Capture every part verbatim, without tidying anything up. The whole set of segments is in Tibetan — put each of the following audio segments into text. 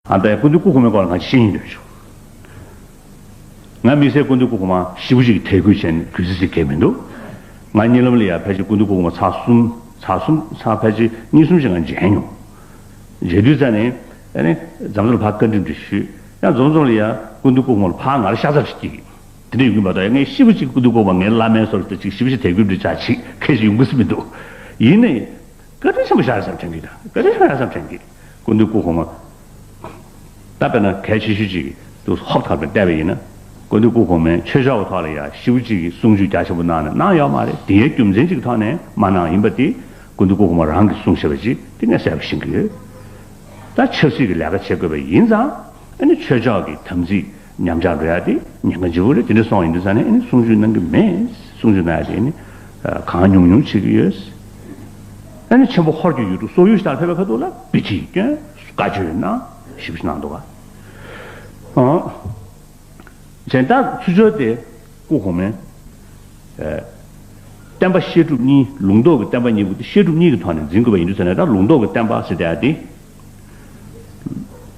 ཨ་ད་ཡ་སྐུ་མདུན་སྐུ་གོང་མའི་སྐོར་ལ་ང་ཅིག་བཤད་སྙིང་འདོད་བྱུང་། ང་དམིགས་བསལ་སྐུ་མདུན་སྐུ་གོང་མ་ཞེ་པོ་ཅིག་གི་དད་གུས་བྱས་ནས་གུས་བརྩི་ཞིག་གས་མི་འདུག་ང་གཉིད་ལམ་ལ་ཡ་ཕལ་ཆེར་སྐུ་མདུན་སྐུ་གོང་མ་ཚར་གསུམ་ཚར་གསུམ་ཚར་ཕལ་ཆེར་གཉིས་གསུམ་ཞིག་ང་མཇལ་མྱོང་། མཇལ་དུས་ཙ་ནས་ཨ་ནི་འཛམ་བཟང་ལ་ཕར་བཀའ་འདྲི་འདྲི་ཞུས། ཡང་འཛོམས་འཛོམས་ལ་ཡ་སྐུ་མདུན་སྐུ་གོང་མ་ལ་ཕར་ང་ལ་ཤ་ཚ་ཞིག་སྐྱེས་ཀྱི། དེ་འདྲ་ཡོང་གི་མ་གཏོགས་ཡ་ངས་ཞེ་པོ་ཅིག་སྐུ་མདུན་སྐུ་གོང་མ་ངའི་བླ་མའི་ཚོར་དུ་ཅིག་ཞེ་པོ་ཅིག་དད་གུས་འདྲི་བྱ་ཅིག་ཁེ་ཞིག་ཡོང་གི་སྲིད་མི་འདུག་ཡིན་ནའི། བཀའ་དྲིན་ཆེན་པོ་བཞག་བསམ་དྲན་གི་ད། བཀའ་དྲིན་ཆེན་པོ་བཞག་བསམ་དྲན་གི་སྐུ་མདུན་སྐུ་གོང་མ། ད་དཔེར་ན་གལ་ཆེ་ཤོས་ཅིག་ཏུ་ཧོབ་ཐག་པའི་བལྟས་པ་ཡིན་ན། སྐུ་མདུན་སྐུ་གོང་མས་ཆོས་ཕྱོགས་ཀྱི་ཐོག་ལ་ཡ་ཞེ་པོ་ཅིག་གི་གསུང་ཆོས་རྒྱ་ཆེན་པོ་གནང་ནས་གནང་ཡོད་མ་རེད། དེའི་རྒྱུ་མཚན་ཅིག་གི་ཐོག་ནས་མ་གནང་ཡིན་པ་དེ་སྐུ་མདུན་སྐུ་གོང་མ་རང་གིས་གསུངས་བཞག་པ་ཅིག་དེ་ངས་གསལ་པོ་ཤེས་ཀྱི་ཡོད། ད་ཆབ་སྲིད་ཀྱི་ལས་ཀ་བྱེད་དགོས་པ་ཡིན་ཙང་ཨ་ནི་ཆོས་ཕྱོགས་ཀྱི་དམ་ཚིག་ཉམས་ཆག་འགྲོ་ཡ་དེ་ཉེན་ཁ་ལྗིད་པོ་རེད། དེ་འདྲ་སོང་ཡིན་དུས་ཙང་ནས་ཨ་ནི་གསུང་ཆོས་གནང་གི་མེད། གསུང་ཆོས་གནང་ཡ་དེ་ནི་གང་ཉུང་ཉུང་བྱེད་ཀྱི་ཡོད། ཨ་ནི་ཆེན་པོ་ཧོར་གྱི་ཡུལ་དུ་སོག་ཡུལ་ཞིག་ལ་ཕེབས་པའི་ཁ་ཐུག་ལ་པི་ཅིའི་སྐྱོན་བཀའ་ཆོས་གནང་ཞིབ་ཞིབ་གནང་འདུག་ག་ཨང་། གཞན་དག་ཚུལ་འཆོས་དེ་སྐུ་གོང་མའི་ཨ་བསྟན་པ་བཤད་སྒྲུབ་གཉིས། ལུང་རྟོགས་ཀྱི་བསྟན་པ་གཉིས་པོ་དེ་བཤད་སྒྲུབ་གཉིས་ཀྱི་ཐོག་ནས་འཛིན་དགོས་པ་ཡིན་དུས་ཙ་ནས། ད་ལུང་རྟོགས་ཀྱི་བསྟན་པ་ཟེར་དེ་ཡ་དེ།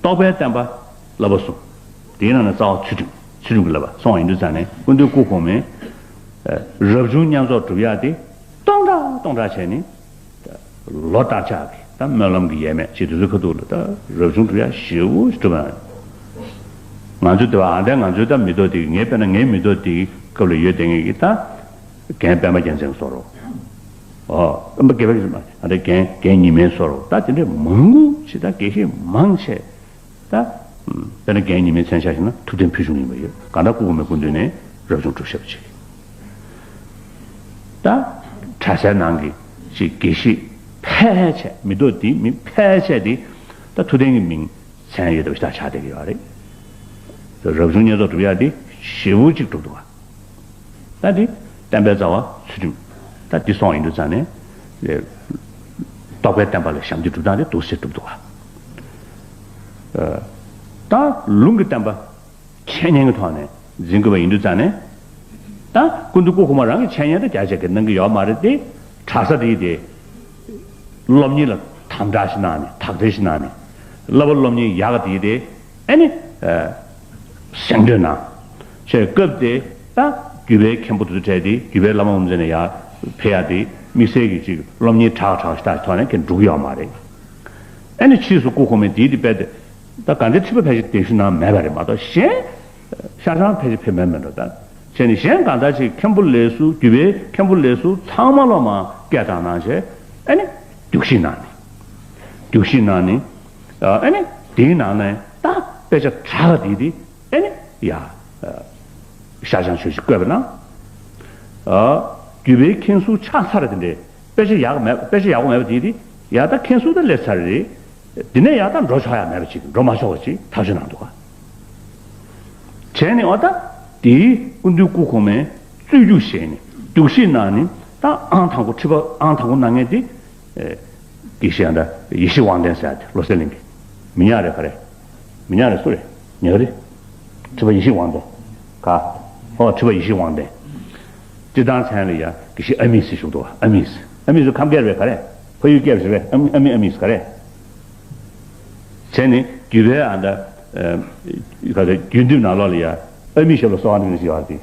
རྟོགས་པའི་བསྟན་པ་བསླབ་པ་གསུམ། དེའི་ནང་ནས་རྩ་བ་ཚུལ་ཁྲིམས། ཚུལ་ཁྲིམས་ཀྱི་བསླབ་པ་སོང་བ་ཡིན་དུས་ཙ་ནས་སྐུ་མདུན་སྐུ་གོང་མས་ཨ་རབ་བྱུང་བསྙེན་རྫོགས་སྒྲུབ་ཡ་དེ་སྟོང་ཕྲག་སྟོང་ཕྲག་བྱས་ནས། ལོ་ལྟར་ཆགས་ཀྱི་ད་སྨོན་ལམ་གྱི་ཡས་མས་ཅིག་དེ་ཚོའི་ཁ་ཐུག་ལ་ད་རབ་བྱུང་སྒྲུབ་ཡ་ཞེ་པོ་ཞིག་སྒྲུབ་ཡ། ང་ཚོའི་དེ་བ་ཨ་འདྲ་ང་ཚོའི་ད་མི་ཐོག་དེ་གི་ངའི་དཔེར་ན་ངའི་མི་ཐོག་དེ་གི་སྐབས་ལ་ཡོད་དེ་ངེད་ཀྱི་ད་རྒན་པད་མ་རྒྱལ་མཚན་གྱི་བཟོ་རོགས། ཨོ། རྒན་པད་མ་ཨ་འདྲ་རྒན་རྒན་ཉི་མའི་བཟོ་རོགས། ད་དེ་འདྲའི་མང་པོ་ཞིག་ད་དགེ་བཤེས་མང་ཆེ། ད། དཔེར་ན་རྒན་ཉི་མའི་མཚན་ཆ་བཞག་ན་ཐུབ་བསྟན་ཕུལ་བྱུང་ཡིན་པ་ཡོད། གང་ལྟར་སྐུ་གོང་མའི་སྐུ་མདུན་ནས་རབ་བྱུང་སྒྲུབ་ཞབས་ཅིག་ད། གྲྭ་སའི་ནང་གི་ཅིག་དགེ་བཤེས་ཕལ་ཆེར་མི་ཐོག་འདིའི་མི་ཕལ་ཆེར་དེ་ད་ཐུབ་བསྟན་གྱི་མིང་མཚན་ཡོད་པ་ཞིག་ད་ཆགས་བསྡད་ཀྱི་ཡོད་རེད། རབ་བྱུང་བསྙེན་རྫོགས་སྒྲུབ་ཡག་དེ་ཞེ་པོ་ཅིག་སྒྲུབ་འདུག་ག་ད་འདི་བསྟན་པའི་རྩ་བ་ཚུལ་ཁྲིམས། ད་འདི་སོང་ཡིན་དུས་ཙང་ནས། རྟོགས་པའི་བསྟན་པ་ལ་ཞབས་འདེགས་སྒྲུབ་སྟངས་དེ་འདུག་སེ་སྒྲུབ་འདུག་ག་ད་ལུང་གི་བསྟན་པ་འཆད་ཉན་གྱི་ཐོག་ནས་འཛིན་དགོས་པ་ཡིན་དུས་ཙང་ནས། ད་སྐུ་མདུན་སྐུ་གོང་མ་རང་གི་འཆད་ཉན་ད་རྒྱ་ཆེ་གི་གནང་གི་ཡོད་མ་རེད་དེ། གྲྭ་ས་དེ་དེ། སློབ་གཉེར་ལ་དམ་དྲག་ཞིག་གནང་ནས་དག་ཐེར་ཞིག་གནང་ནས། བསླབ་པ་སློབ་གཉེར་ཡག་ག་དེ་དེ། ཨ་ནི། ཨ། གཟེངས་བསྟོད་གནང་། བྱས་སྐབས་དེ་ད་བརྒྱུད་པའི་མཁན་པོ་དེ་ཚོ་གྲས་དེ་བརྒྱུད་པའི་བླ་མ་དབུ་མཛད་ནས་ཡར་ཕེབས་ཡག་དེ་དམིགས་བསལ་གྱི་ཅིག་སློབ་གཉེར་དྲག་དྲག་ཞིག་ད་ཐོག་ནས་ཁྱེད་འགྲོ་གི་ཡོད་མ་རེད། ཨ་ནི་ཕྱིས་སུ་སྐུ་གོང་མས་དེའི་དེ་དཔེ་དེ། ད་དགའ་ལྡན་ཁྲི་པ་ཕལ་ཆེར་གདན་ཞུ་གནང་མེད་པ་རེད་མ་གཏོགས་གཞན། ཤར་བྱང་ཕལ་ཆེར་ཕེབས་མེད་མེད་འགྲོ་ད། བྱས་ནས་གཞན་གང་ལྟར་ཅིག་མཁན་པོ་ལས་ཟུར་བརྒྱུད་པའི་མཁན་པོ་ལས་ཟུར་ཚང་མ་ལོ་མ་སྐད་བཏང་གནང་བྱས། ཨ་ནི། རྒྱུགས་གཞི་གནང་ནས། རྒྱུགས་གཞི་གནང་ནས། ཨ་ནི། དེའི་ནང་ནས་ད་དཔེ་ཆ་དྲག་ག་དེ་དེ། ཨ་ནི། ཡ། ཤར་བྱང་ཆོས་གཞིས་བཀོད་པ་ན། བརྒྱུད་པའི་མཁན་ཟུར་ཆགས་ཚར་དེ་འདྲའི་དཔེ་ཆ་ཡག་མེད་དཔེ་ཆ་ཡག་པོ་མེད་པ་དེ་དེ། ཡ་ད་མཁན་ཟུར་ད་སླེབས་ཚར་རེད། དེ་ནས་ཡང་ད་འགྲོ་ཆོག་ཡ་མེད་པ་ཅིག་འགྲོ་མ་ཆོག་པ་ཅིག་ཐག་གཅོད་གནང་འདུག་ག་བྱས་ནས་འོ་ད་དེའི་སྐུ་མདུན་སྐུ་གོང་མས་རྩོད་རྒྱུགས་བྱས་ནས་རྒྱུགས་གཞི་གནང་ནས། ད་ཨང་དང་པོ་ཁྲི་པ་ཨང་དང་པོ་གནང་མཁན་དེ། ཨེ། དགེ་བཤེས་ཨ་ད་ཡེ་ཤེས་དབང་ལྡན་ཟེར་ཡ་དེ་བློ་གསལ་གླིང་གི་མི་ཉག་རེད། ག་རེ། མི་ཉག་རེད། སུ་རེད། ཉག་རེད། ཁྲི་པ་ཡེ་ཤེས་དབང་ལྡན། ག་ཨོ་ཁྲི་པ་ཡེ་ཤེས་དབང་ལྡན། སྤྱིར་བཏང་མཚན་ལ་ཡ་དགེ་བཤེས་ཨ་མིས་ཟེར་ཞུགས་འདུག་བ། ཨ་མིས། ཨ་མིས་ཟེར་ཁམས་སྐད་རེད་པས། ག་རེ། ཕ་ཡུལ་སྐད་རེད་པས། ཨ་མི་ཨ་མི་ཨ་མིས་ག་རེ། བྱས་ནས་བརྒྱུད་པའི་ཨ་ད། ཨ། ག་ཚོད་རྒྱུད་འདེབས་ནང་ལོགས་ལ་ཡ། ཨ་མི་ཞབས་ལ་གསོལ་བ་འདེབས་ནས་ཞེས་པ་དེ།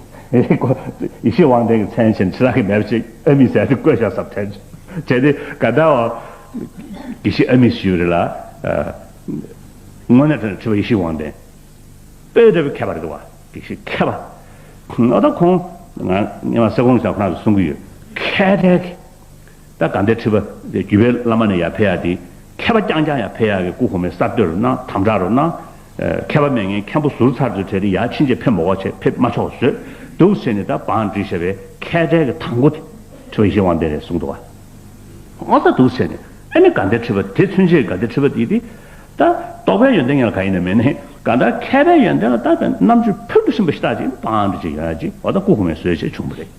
ཡེ་ཤེས་དབང་ལྡན་གྱི་མཚན་ཕྱིན་ཕྱི་ལ་གི་མེད་པ་ཅིག་ཨ་མི་ཟེར་དེ་བཀོད་བཞག་ཟབ་ཐལ། བྱས་ཏེ་ག་ད་བ། དགེ་བཤེས་ཨ་མིས་ཞུས་རེད་ལ། ཨ། དངོས་གནས་དྲང་གནས་ཁྲི་པ་ཡེ་ཤེས་དབང་ལྡན། དཔེ་འདྲ་བའི་མཁས་པ་རེད་འདུག་བ། དགེ་བཤེས་མཁས་པ། ཨ་ད་ཁོང་། ང་སྔོན་མ་སེ་གོང་ཞབས་ཁོང་ཚོས་གསུང་གི་ཡོད། མཁས་གྲལ་གྱི། ད་དགའ་ལྡན་ཁྲི་པ་བརྒྱུད་པའི་བླ་མ་ནས་ཡར་ཕེབས་ཡག་དེ། མཁས་པ་རྐྱང་རྐྱང་ཡར་ཕེབས་ཡག་གི་སྐུ་གོང་མས་གསར་གཏོད་རུ་གནང་། དམ་དྲག་རུ་གནང་། ཨ། མཁས་པ་མེད་མཁན་མཁན་པོ་ཟུར་ཚར་ཚུར་གྲས་དེ་ཡར་ཕྱིན་ཆད་ཕེབས་མི་དགོས་བྱས། ཕེབས་མ་ཆོག་བཟོས་འདུག་ཟེར་ནས། ད་བང་བསྒྲིགས་བྱས་པའི་མཁས་གྲལ་གྱི་དང་པོ་དེ་ཁྲི་པ་ཡེ་ཤེས་དབང་ལྡན་རེད་གསུངས་འདུག་བ། ཨོ་ད་འདུག་ཟེར་ནས། ཨ་ནི་དགའ་ལྡན་ཁྲི་པ་དེ་ཚུན་ཆད་དགའ་ལྡན་ཁྲི་པ་དེ་དེ། ད་རྟོགས་པའི་ཡོན་ཏན་ཡང་ག་ཡིན་ན་མེད་ནས། གང་ལྟར་མཁས་པའི་ཡོན་ཏན་ལ་ད་རྣམ་དཔྱོད་ཕུལ་དུ་ཕྱིན་པ་ཞིག་ད་ཅིག་བང་བསྒྲིགས་བྱས་ཡོད་ཡག་ཅིག་འོ་ད་སྐུ་གོང་མས་བཟོས་བྱས་བྱུང་བ་རེད།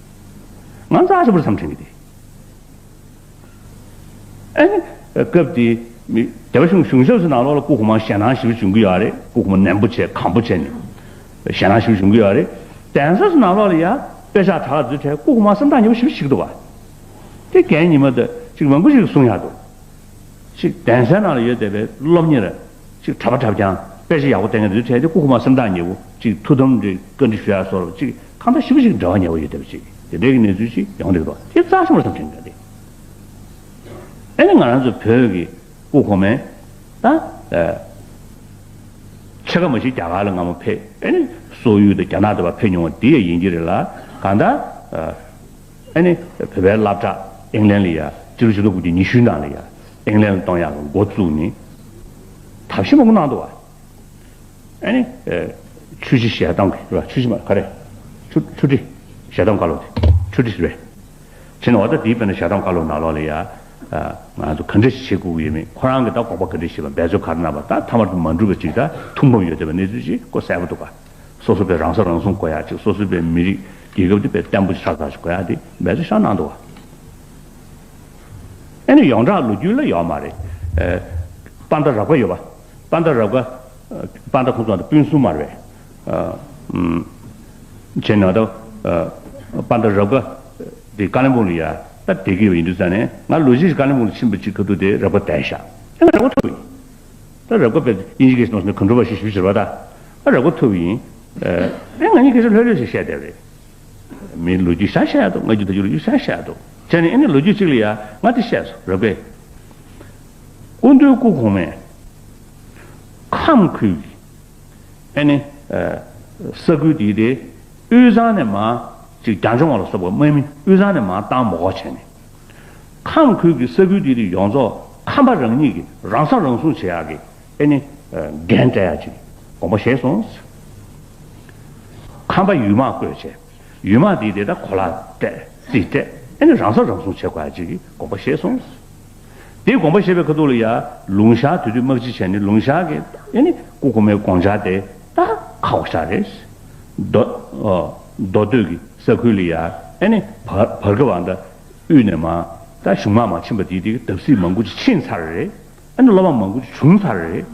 ང་རྩ་ཆེན་པོར་བསམ་དྲན་གྱི་དེ། ཨ་ནི། སྐབས་དེའི་མི་སྡེ་པ་གཞུང་གཞུང་ཞབས་སུ་ནང་ལོགས་ལ་སྐུ་གོང་མ་ཞེད་སྣང་ཞེ་པོ་བྱུང་གི་ཡོད་རེད། སྐུ་གོང་མ་ནན་པོ་བྱས་གང་པོ་བྱས་ནས་ཞེད་སྣང་ཞེ་པོ་བྱུང་གི་ཡོད་རེད། གདན་ས་སུ་ནང་ལོགས་ལ་ཡ་དཔེ་ཆ་དྲག་འཛུལ་འཕྲལ་སྐུ་གོང་མ་སེམས་ཐག་ཉེ་པོ་ཞེ་པོ་ཞིག་འདུག་བ། དེ་རྒན་ཉི་མ་དང་ཅིག་མང་པོ་ཞིག་གསུང་ཡག་འདུག་ཅིག་གདན་སའི་ནང་ལ་ཡོད་བསྡད་པའི་སློབ་གཉེར་ཅིག་གྲྭ་པ་གྲྭ་རྐྱང་ དཔེ་ཆ་ཡག་པོ་བལྟས་མཁན་དེ་ཚོའི་གྲས་དེ་སྐུ་གོང་མ་སེམས་ཐག་ཉེ་བོ་ཅིག་ཐུགས་དམ་དེ་བཀའ་འདྲི་ཞུ་ཡ་སོགས་ཅིག་གང་ལྟར་ཞེ་པོ་ཅིག་འབྲེལ་བ་ཉེ་བོ་ཡོད་བསྡད་པ་ཅིག་དེ་འདྲའི་གི་གནས་ཚུལ་ཅིག་ཡོང་བསྡད་འདུག་དེ་རྩ་ཆེན་པོ་རེད་བསམ་དྲན་གི་འདུག་ཨ་ནི་ང་རང་ཚོ་བོད་ཀྱི་སྐུ་གོང་མས་ད་ཨ་ཕྱེད་ཀ་མ་ཞིག་རྒྱ་གར་ལ་སྔ་མོ་ཕེབས། ཨ་ནི་སོག་ཡུལ་དང་རྒྱ་ནག་དེ་བར་ཕེབས་མྱོང་བ་དེ་ཡང་ཡིན་གྱི་རེད་ལ། གང་ལྟར་ཨ་ཨ་ནི་བོད་པའི་སློབ་གྲྭ་ཨིང་ལན་ལ་ཡ་སྤྱི་ལོ་ཆིག་སྟོང་དགུ་བརྒྱ་ཉི་ཤུའི་ནང་ལ་ཡ་ཨིང་ལན་ལ་གཏོང་ཡག་གི་འགོ་བཙུགས་ནས་ཐབས་ཤེས་མང་པོ་གནང་འདུག་བ། ཨ་ནི་ཨ་ཆུ་བཞི་ཞལ་གདམས་རེད་བ། ཆུ་བཞི་མ་ག་རེ། ཆུ་ཆུ་ཁྲི་ཞལ་གདམས་བཀའ་སློབ་དེ་ཆུ་ཁྲི་རེད། བྱས་ནས་འོ་ད་དེའི་དཔེར་ན་ཞལ་གདམས་བཀའ་སློབ་ནང་ལོགས་ལ་ཡ། ཨ་ང་ཚོ་ག་འདྲ་ཞིག་བྱེད་དགོས་ཀྱི་ཡོད་མེད། ཁོ་རང་གིས་ད་དགོངས་པ་ག་འདྲ་བཞེས་པ། འབད་རྩོལ་ག་རེ་གནང་བ། ད་མཐའ་མར་དུ་མ་འགྲུབ་པ་ཅིག་ད་ཐུགས་ཕམ་ཡོད་བསྡད་པ་གནས་ཚུལ་ཅིག་ཁོ་གསལ་པོ་འདུག་ག་སོ་སོ་པའི་རང་ས་རང་སྲུང་དགོས་ཡ་ཅིག་སོ་སོ་པའི་མི་རིགས་རྒྱལ་ཁབ་དེ་དཔེ་བརྟན་པོ་ཆགས་ཚར་ཞིག་དགོས་ཡ་དེ་འབད་རྩོལ་ཤར་གནང་འདུག་ག་ཨ་ནི་ཡོངས་གྲགས་ལོ་རྒྱུས་ལ་ཡོད་མ་རེད། ཨ་དཔའ་མཐའ་རབ་དགའ་ཡོད་པ། དཔའ་མཐའ་རབ་དགའ། ཨ་དཔའ་མཐའ་ཁོང་ཚོ་ད་སྤུན་གསུམ་མ་རེད་པས། ཨ་ཨུམ། བྱས་ན་ད་ཨ་དཔའ་མཐའ་རབ་དགའ་དེ་ཀ་ལོན་སྦུག་ལ་ཡ་ད་བསྡད་ཀྱི་ཡོད་པ་ཡིན་དུས་ཙང་ནས། ང་ལོ་གཅིག་ཀ་ལོན་སྦུག་ལ་ཕྱིན་པ་ཅིག་ཁ་ཐུག་དེ་རབ་དགའ་བསྡད་ཤག་ཨ་ང་རབ་དགའ་ཐུག་ཡིན། ད་རབ་དགའ་དཔེ་དབྱིན་ཇི་སྐད་ནང་ནས་གོན་ཁྲོ་བ་ཞིག་ཞུ་ཟེར་བ་ད། ཨ་རབ་དགའ་ཐུག་ཡིན། ཨ་ཨེ་ང་གཉིས་ཀྱིས་ལྷོད་ལྷོད་ཞིག་བཤད་བསྡད་རེད། མིའི་ལོ་རྒྱུས་ཤ་ཤ་ཡ་འདུག་ང་རྒྱུད་ད་རྒྱུད་ལོ་རྒྱུས་ཤ་ཤ་ཡ་འདུག་བྱས་ནས་ཨ་ནི་ལོ་རྒྱུས་གཅིག་ལ་ཡ་ང་དེ་བཤད་སོང་རབ་དགའ། སྐུ་མདུན་སྐུ་གོང་མས་ཁམས་ཁུལ་གྱི་ཨ་ནི་ཨ་ས་ཁུལ་དེའི་དེ་དབུས་གཙང་ནས་མར་ཅིག་རྒྱ་འབྱོར་བ་ལ་སོགས་པ་དམག་མི་དབུས་གཙང་ནས་མར་བཏང་མ་དགོས་བྱས་ནས། ཁམས་ཁུལ་གྱི་ས་ཁུལ་དེ་དེ་ཡོངས་རྫོགས་ཁམས་པ་རང་ཉིད་ཀྱིས་རང་ས་རང་སྲུང་བྱེད་ཡག་གི་ཨ་ནི་ཨ་འགན་སྤྲད་ཡག་ཅིག་དགོངས་པ་བཞེས་སོང་། ཁམས་པ་ཡུལ་དམག་བསྐོས་བྱས། ཡུལ་དམག་དེས་དེ་ད་གོ་ལ་སྤྲད་རྩིས་སྤྲད། ཨ་ནི་རང་ས་རང་སྲུང་བྱེད་དགོས་ཡ་ཅིག་གི་དགོངས་པ་བཞེས་སོང་། དེའི་དགོངས་པ་བཞེས་པའི་ཁ་ཐུག་ལ་ཡ་ལུང་ཤར་དེ་དུས་དམག་སྤྱི་བྱས་ནས་ལུང་ཤར་གྱི་ཨ་ནི་སྐུ་གོང་མའི་དགོངས་འཆར་དེ་ད་ཁག་པོ་ཞིག་རེད། མདོ་ཨ་མདོ་སྟོད་ཀྱི་ས་ཁུལ་ལ་ཡ་ཨ་ནི་བར་བར་སྐབས་བ་འདྲ་དབུས་ནས་མར་ད་གཞུང་དམག་མར་ཕྱིན་པ་དེའི་དེ་གི་བརྡབ་གསིག་མང་པོ་ཅིག་ཕྱིན་ཚར་རེད། ཨ་ནི་བློ་ཕམ་མང་པོ་ཅིག་བྱུང་ཚར་རེད།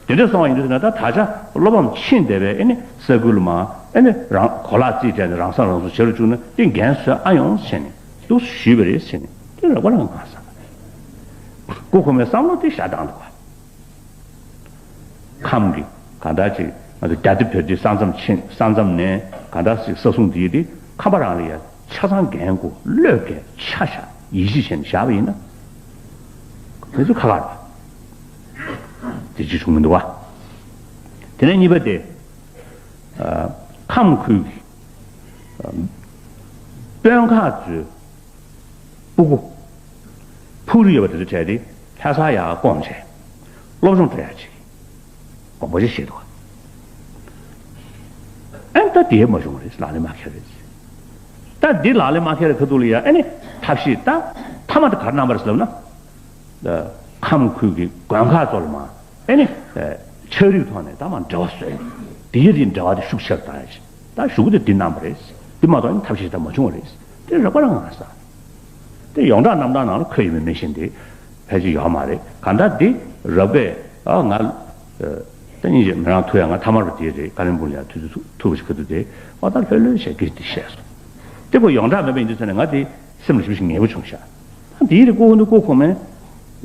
དེ་འདྲ་སོང་བ་ཡིན་དུས་ན་ད་ད་ཆ་བློ་ཕམ་ཕྱིན་བསྡད་པའི་ཨ་ནི་ས་ཁུལ་ལ་མར་ཨ་ནི་རང་གོ་ལག་རྩིས་སྤྲད་ནས་རང་ས་རང་སྲུང་བྱེད་རུ་བཅུག་ན་དེ་འགན་བཟོད་ཨ་ཡོང་ཟེར་ནས་འདུག་ཞུས་པ་རེད་ཟེར་ནས་དེ་རག་པ་རང་གང་ས། སྐུ་གོང་མའི་བསམ་བློ་དེ་བཞག་བཏང་འདུག་བ། ཁམས་ཀྱི་གང་ལྟར་ཅིག་ང་ཚོ་རྒྱ་དེབ་བོད་དེ་ས་མཚམས་ཕྱིན་ས་མཚམས་ནས་གང་ལྟར་ཅིག་ས་སྲུང་དེ་དེ་ཁམས་པ་རང་ལ་ཡ་ཆ་ཚང་འགན་དགོས་བློས་འགེལ་ཆ་བཞག་ཡིད་ཆེས་བྱས་ནས་བཞག་པ་ཡིན་ན། དེ་ཚོ་ཁག་ཁག་རེད། དེ་ཅི་བྱུང་མི་འདུག་བ། དེ་ནས་གཉིས་པ་དེ། ཨ་ཁམས་ཁུལ་གྱི་ཨ་དཔོན་ཁག་ཚོའི་སྤུ་གུ་ཕུགས་རིང་ཡོད་པ་དེ་ཚོ་གྲས་དེ་ལྷ་སར་ཡར་བསྐོངས་བྱས་སློབ་སྦྱོང་སྤྲད་ཡག་ཅིག་དགོངས་པ་ཅིག་བཞེས་འདུག་བ། ཨ་ནི་ད་དེ་མ་བྱུང་བ་རེད། ལག་ལེན་མ་འཁེལ་རེད། ད་འདི་ལག་ལེན་མ་འཁེལ་བའི་ཁ་ཐུག་ལ་ཡ་ཨ་ནི་ཐབས་ཤེས་ད་མཐའ་མ་དེ་ག་རེ་གནང་བ་རེད་ཟེར་ལབ་ན། ཁམས་ཁུལ་གྱི་དགོན་ཁག་ཚོ་ལ་མར་ཨ་ནི་ཕྱག་རིས་ཐོག་ནས་ད་མར་འབྲེལ་བ་བཟོས། དེ་ཡི་རིགས་འབྲེལ་བ་དེ་ཤུགས་ཆེ་རུ་བཏང་ཡ་ཞིག་ད་ཞུ་གུ་དེ་འདི་གནང་བ་རེད། འདི་མ་གཏོགས་ཨ་ནི་ཐབས་ཤེས་ད་མ་བྱུང་བ་རེད། དེ་རག་པ་རང་ང་ས། དེ་ཡོངས་གྲགས་རྣམ་གྲངས་ནང་ལ་འཁོད་ཡོད་མེད་མི་ཤེས་འདི་ཕལ་ཆེར་ཡོད་མ་རེད། གང་ལྟར་འདི་རག་པས་ཨ་ང་ད་སྙིང་རྗེ་མི་རང་ཐུག་ཡ་ང་ཐ་མར་བ་དེ་རེད། ཀ་ལོན་སྦུག་ལ་ཡ་ཐུག་ཐུག་ཐུག་པ་ཞིག་ག་དུས་དེ་ཨ་ད་ལྷོད་ལྷོད་བྱས་ཀྱི་འདི་བཤད་སོང་། དེ་ཁོ་ཡོངས་གྲགས་མེད་པ་ཡིན་དུས་ཚོད་ནས་ང་དེ་སེམས་ལ་ཞེ་པོ་ཞིག་ངལ་པོ་བྱུང་ཤག་ད་དེའི་རིགས་སྐུ་གོང་མ་སྐུ་གོང་མས་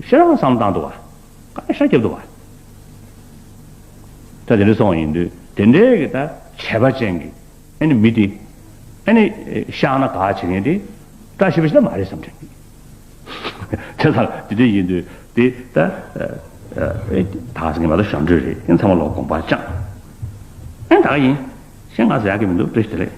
ཞེ་དྲག་བསམ་བློ་བཏང་འདུག་བ། དཀའ་ལས་ཞེ་དྲག་བརྒྱབ་འདུག་བ། ད་དེ་འདྲ་སོང་བ་ཡིན་དུས་དེ་འདྲའི་གི་ད་བྱས་པ་ཅན་གྱི་ཨ་ནི་མི་དེ་ཨ་ནི་བཤགས་ན་དགའ་བྱེད་མཁན་དེ་བཀྲ་ཤིས་པ་ཞིག་ད་མ་རེད་བསམ་དྲན་གི། དེ་ལྟར་དེ་འདྲ་ཡིན་དུས་དེ་ད་ད་ག་ཟེར་གི་མ་གཏོགས་ཞབས་འདྲེན་རེད། ཨ་ནི་ཚང་མ་ལོག་དགོངས་པ་བཅངས། ཨ་ནི་ད་ག་ཡིན། གཞན་ང་ཟེར་ཡག་གི་མི་འདུག་བཀྲ་ཤིས་བདེ་ལེགས།